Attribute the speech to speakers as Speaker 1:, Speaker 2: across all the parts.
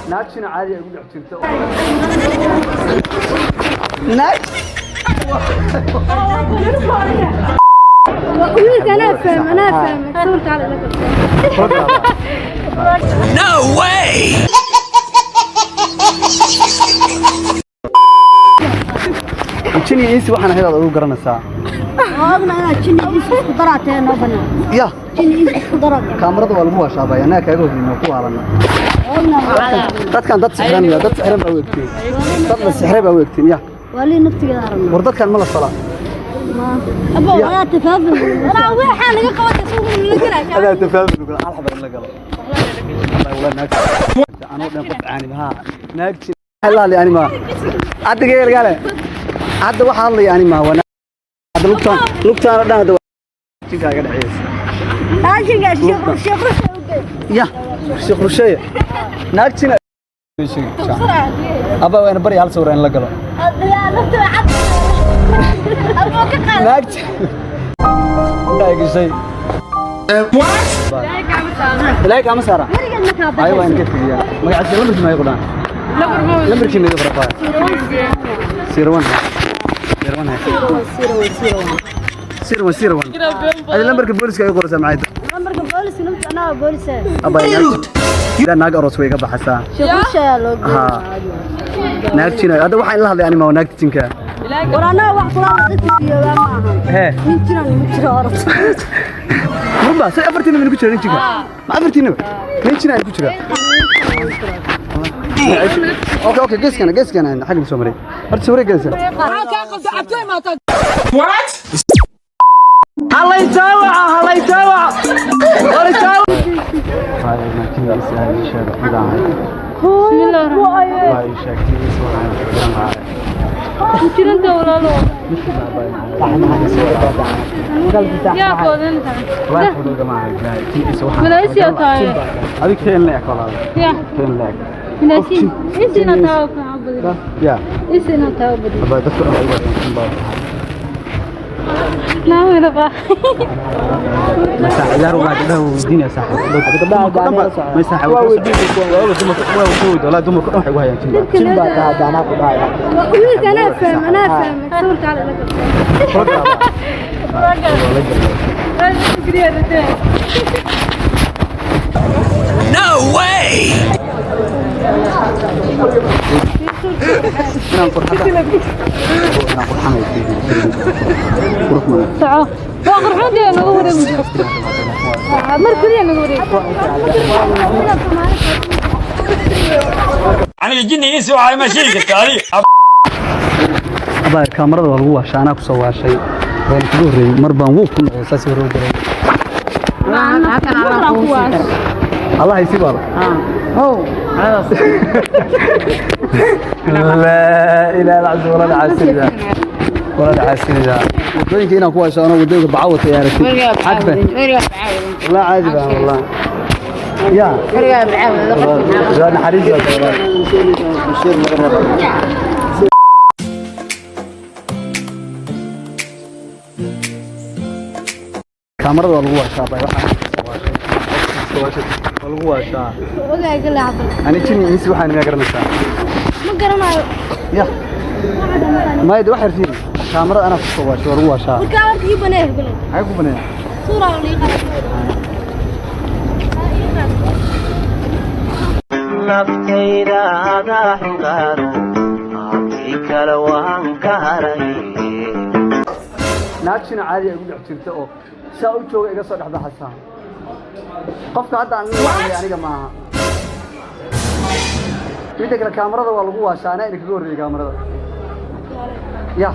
Speaker 1: Naagtina caadi ay ugu dhex jirto. Naag.
Speaker 2: Wiilka anaa faham, anaa faham. Sawirka ala ila qabtay.
Speaker 3: No way!
Speaker 1: Jin iyo insi waxaan ahayd aad ugu garanaysaa.
Speaker 2: Ogna inaad jin iyo insi isku daraatee noo banaan.
Speaker 1: Ya.
Speaker 2: Jin iyo insi isku daraatee.
Speaker 1: Kaamarada waa lagu washaabay, annaga kaaga horreynay ku waalana.
Speaker 2: Ogna.
Speaker 1: Dadkan dad sixran ya, dad sixran baa u egtiin. Dad la sixray baa u egtiin ya.
Speaker 2: Wali naftigeeda aragna.
Speaker 1: War dadkan ma la falaa.
Speaker 2: Abo ayaa tafaaful. Anaa waxaa laga qabatay suuqa la galaa.
Speaker 1: Adaa tafaaful kula hal xabar la galo. Wallahi wallahi naag. Anoo dhan qof caani ma. Naag halaali ani ma. Adiga gale. Hadda waxa hadlaya ani ma wana. Hadda lugtaan lugtaan dhan hadda jinka iga dhacaysa.
Speaker 2: Raashinka sheekh sheekh rushe.
Speaker 1: Ya, sheekh rushe. Naag jina. Aba waan bari hal sawir in la galo. Naag. Naag shay.
Speaker 3: What?
Speaker 1: Ilaahay kaama saara. Ay waan ka tigiyaa. Magaciisa lambarkii ma qodaan. Lambarkii ma qodaan. 01. 01. 01 01. Ay lambarka booliska ay qoraysaa maxay tahay?
Speaker 2: Lambarka booliska nafta anaa booliska.
Speaker 1: Aba naag. Naag aroos way iga baxaysaa.
Speaker 2: Sheekh rushe loo
Speaker 1: Ha. Naag jina. Hadda waxaan la hadlay anima naagta jinka.
Speaker 2: War anaa wax kula dadka fiyoobaa ma ahan.
Speaker 1: Hee.
Speaker 2: Nin jiran ma jiro orod.
Speaker 1: Murba, say afartiina ma ku jira nin jinka? Ma afartiina? Nin jina ku jira. Okay, okay, geeskana, geeskana xagga soo maray. Horta sawir geeskana.
Speaker 3: What?
Speaker 1: Halay taawaca, halay taawaca. Halay taawaca.
Speaker 4: Jiranta walaalo. Yaa koodan Malaysia tahay.
Speaker 1: Adig teen leeg walaal.
Speaker 4: Ya.
Speaker 1: Teen leeg.
Speaker 4: Malaysia. Isina tahay ka badin.
Speaker 1: Ya.
Speaker 4: Isina tahay badin.
Speaker 1: Abaa dadka dhan ay wataan baa.
Speaker 4: Naa ba.
Speaker 1: Masaaxidaar waa gabdhaha weydiinaya saaxiib. Gabdhaha ma saaxiib waa weydiinaya waa dumarka waa weydiinaya walaa dumarka dhan waxay ugu hayaan jimba.
Speaker 2: Jimba anaa ku dhacay.
Speaker 4: Wiilka anaa faham, anaa faham. Sawirka ala ila qabtay.
Speaker 3: No way!
Speaker 1: Inaan qurxada. Inaan qurxanay. Qurux ma.
Speaker 4: Soco. Waa qurxoontii nagu wareeg. Mar kaliya nagu wareeg.
Speaker 3: Aniga jinni insi waxay ma sheegi kartaa adiga.
Speaker 1: Abaa kaamarada waa lagu waashaa, anaa kusoo waashay. Waan kugu horreeyay mar baan wuu ku noqday saas hore u galay. Allah isi baaro. Laa ilaaha illa anta wala caasirida. Wala caasirida. Wadooyinka inaan ku waasho anoo wadooyinka bacawata ay aragtid. Xagfe. La caadi baa wallah. Ya. Waa naxariis baa wallah. Kaamarada waa lagu waashaa baa waxaan waa lagu waashaa.
Speaker 2: Ogaay gala hadal.
Speaker 1: Ani jin iyo insi waxaan miyaa garanaysaa?
Speaker 2: Ma garanayo.
Speaker 1: Ya. Mayd wax yarfiin. Kaamarada anaa ku soo waashay waa lagu waashaa.
Speaker 2: Marka warka ii banee gala.
Speaker 1: Maxay ku baneeyaa?
Speaker 2: Suura la ii qaad.
Speaker 5: Naftayda adaa xunqaado haddii kale waan ka haray.
Speaker 1: Naagtina caadi ay ugu dhex jirta oo saa u jooga iga soo dhex baxaysaa. Qofka hadda aan la hadlay aniga maaha. Midda kale kaamarada waa lagu waashaa, anaa idinkaga horreeyay kaamarada. Ya,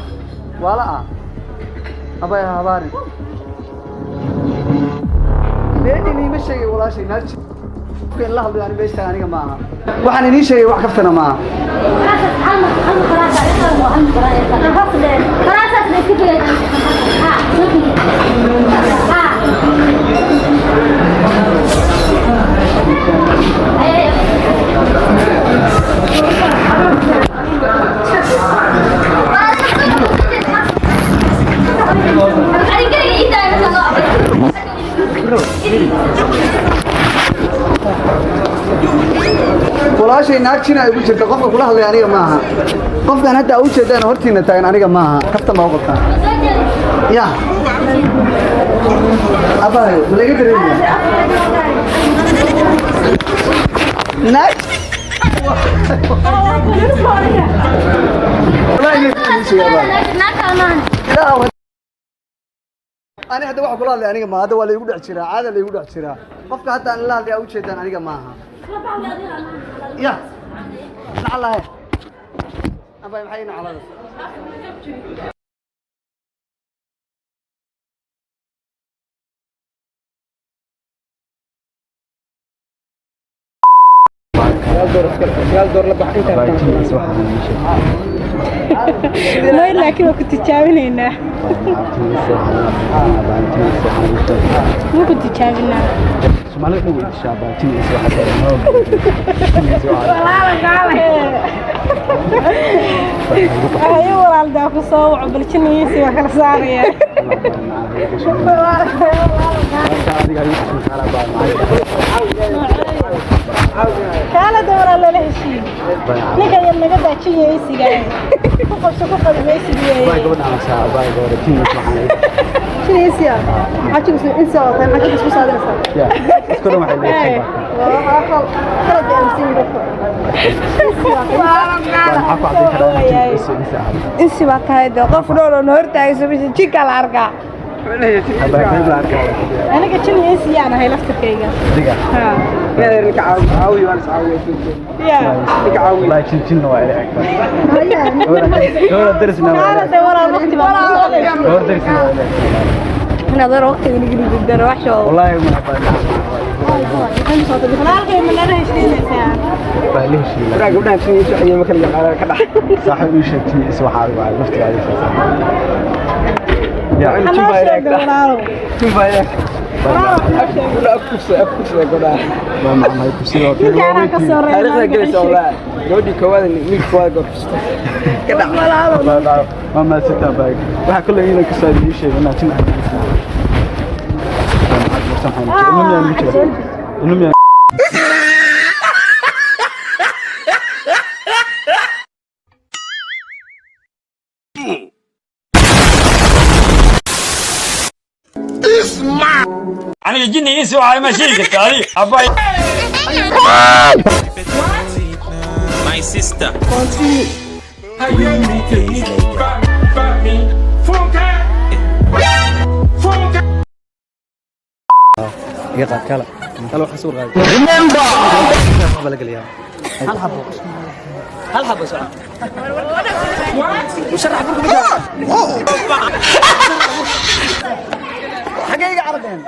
Speaker 1: waa la ah. Abay habaarin. Been iniima sheegay walaashay naag qofka in la hadlayo ani meesha aniga maaha. Waxaan iniin sheegay wax kaftana maaha. Walaashay naag jina ay ku jirta. Qofka kula hadlaya aniga maaha. Qofkan hadda u jeedaan hortiina taagan aniga maaha. Kaftan baa u qabtaa. Ya abaay, ma laga dareemaya naag? Wallaahi inay sheegay, abaay. Ilaahu, ani hadda waxa kula hadlay aniga ma hadda waa laygu dhex jiraa, caada laygu dhex jiraa. Qofka hadda aan la hadlaya u jeedaan aniga maaha. Ya nacalahe, abay, maxay nacalada?
Speaker 4: May, laakiin waa ku tijaabinaynaa. Ma ku tijaabinaa?
Speaker 1: Soomaalida dhan way dishaa baajinaysa.
Speaker 4: Ayo walaal, daa ku soo waco, bal jinigiisi waa kala saaraya. Kaalada walaal, lala heshiiyo ninka yar, naga daajinaysiga ku qabso, ku qadmaysiga.
Speaker 2: Jinaysiya xajigu insa waa xajigu isku saadaysa. Kala baaminsan dadka.
Speaker 4: Insi baa tahay dee, qof dhool oo na hortaagayso bisha jinka la arkaa. Aniga jin iyo insi yaan ahay laftirkayga. Ya. Kaalada walaal, waqti baa ku soo.
Speaker 2: Inaad war waqtiga nigeli wax soo.
Speaker 4: Walaalkay, ma nala heshiinaysaa?
Speaker 1: Saaxiib, ii sheeg jin is waxaa waaye laftigaada.
Speaker 4: Hanoo sheegda walaalow. Ninkaanaa ka soo reebay.
Speaker 1: Waa mahadsantaa baag. Waxaa kolley inaan ka soo ii sheeg inaa jin ahay. Ilmo miyaan?
Speaker 3: Aniga jinni insi waxay ma sheegi kartaa adiga, abbay.
Speaker 6: My sister.
Speaker 1: Iga qaad kala kala, waxa soo qaad. Remember, waxba la geliyaa hal xabo, hal xabo soco. Musharax burka ma xagee iga carabeen?